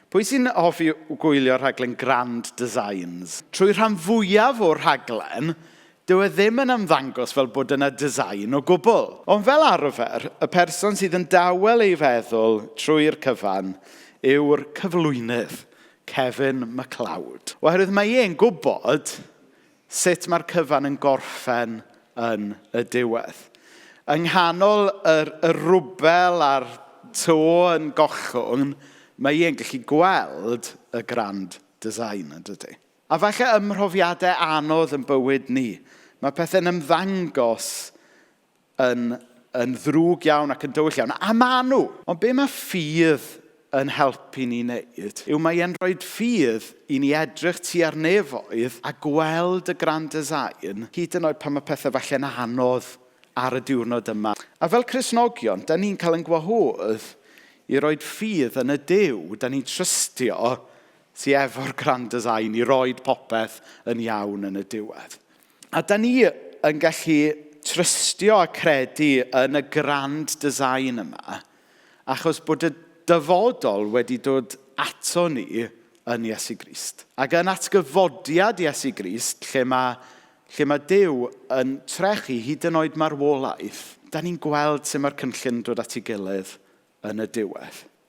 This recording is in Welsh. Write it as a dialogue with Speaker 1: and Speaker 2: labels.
Speaker 1: Pwy sy'n hoffi gwylio'r rhaglen Grand Designs? Trwy rhan fwyaf o'r rhaglen, dyw e ddim yn ymddangos fel bod yna design o gwbl. Ond fel arfer, y person sydd yn dawel ei feddwl trwy'r cyfan yw'r cyflwynydd, Kevin McCloud. Oherwydd mae e'n gwybod sut mae'r cyfan yn gorffen yn y diwedd. Yng nghanol yr, y rwbel a'r to yn gollwng, mae e'n gallu gweld y grand design, yn dydy. A falle ym mhrofiadau anodd yn bywyd ni, mae pethau'n ymddangos yn, yn ddrwg iawn ac yn dywyll iawn. A maen nhw! Ond be mae ffydd yn helpu ni wneud yw mae e'n rhoi ffydd i ni edrych tua'r nefoedd a gweld y grand design, hyd yn oed pan mae pethau falle'n anodd ar y diwrnod yma. A fel Cristnogion, da ni'n cael ein gwahodd i roi ffydd yn y Duw, da ni'n trystio sy efo'r grand design i roid popeth yn iawn yn y diwedd. A da ni yn gallu trystio a credu yn y grand design yma, achos bod y dyfodol wedi dod ato ni yn Iesu Grist. Ac yn atgyfodiad Iesu Grist, lle mae, lle mae Duw yn trechu hyd yn oed marwolaeth, da ni'n gweld sut mae'r cynllun yn dod at ei gilydd yn y diwedd.